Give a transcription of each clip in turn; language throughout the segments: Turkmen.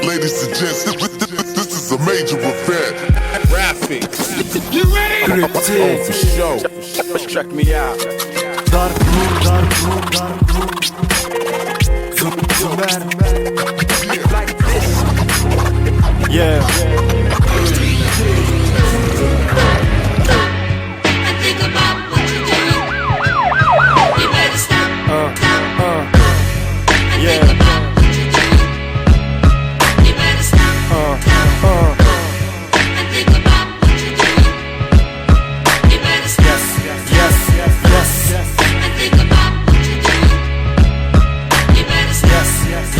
Ladies and gents, this is a major event. Graphic. You ready? Oh, for sure. Check me out. Dark room, dark room, dark room. Zum, Zümer. Like this. Yeah. And think about what you're doing. You better stop. And Yeah. think about what you're doing. You better stop. And think about what you're doing. You better stop. Yes, yes, yes, And think about what you're doing. You better stop.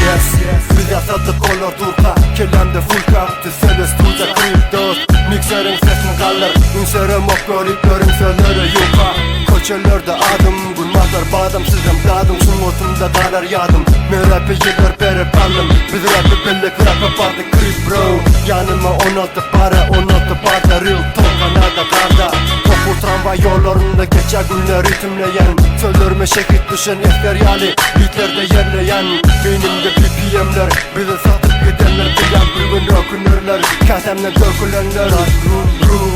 yes, yes. Biz ýasadyk olar durka Kellämde fulka Tüsseli stuza krip dost Mikseriň sesini galdyr Ünseremok göripleriň sözleri ýuka Köçelerde adım Günbatar badam sizem dadyň Sungatymda galar ýadym Men rapi ýyllar berip aldym Biz rapi bildik rapi bardyk krip bro Ýanyma 16 para 16 barda Real talk anada garda Topur tramvay ýollarynda geçen günler ritimleýän Sözlerime şehit düşen esger ýaly Beatlerde ýerleýän Beýnimde BPM'ler Bizi satyp gidenler Bilýän bir gün ökünürler Käsämden dökülenler Room, room,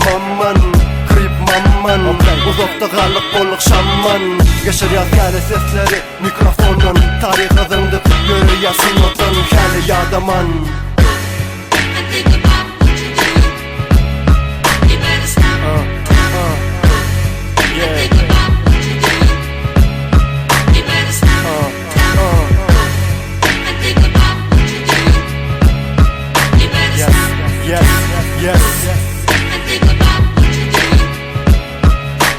Mamman Krip mamman Uzakda galyk bolluk şamman Geçirýär käle sesleri mikrofondan Taryha zyňdyk ýöreýär sungatdan Häli ýadaman And think about what you're doing. You better stop. And think about what you're doing. You better stop. And think about what you're doing. You better Yes, stop. yes, yes, And think about what you're doing.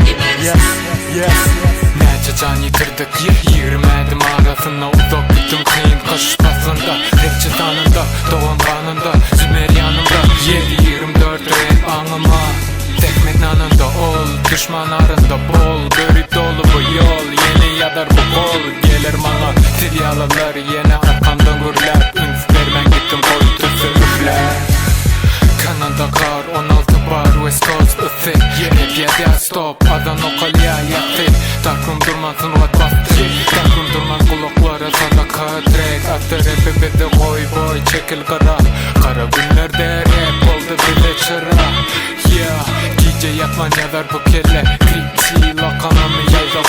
You better yes, stop. yes. Näçe jan ýitirdik 20 ädim arasynda Uzak gitdim kyn gyş paslynda Rapçi sanynda, dogan ganynda Zümer ýanymda 7-24 rap aňyma Zähmet nanynda ol, düşman arynda bol Görüp dolu bu ýol, ýene ýadar bu gol Geler maňa sirýalylar ýene arkamdan gürläp Üns bermän gitdim goý tüsse üfläp Kanada gar 16 bar West Coast ysy Rap ýazýar stop Azan okalýar ýassy Darkroom durman sungat basdy Darkroom durman gulaklara sadaka Track atdy rapi bizi goý boý çekil gyra Gara günlerde rap boldy bize çyra Yeah Gije ýatman ýazar bu kelle Kripsi lakamymy ýazda.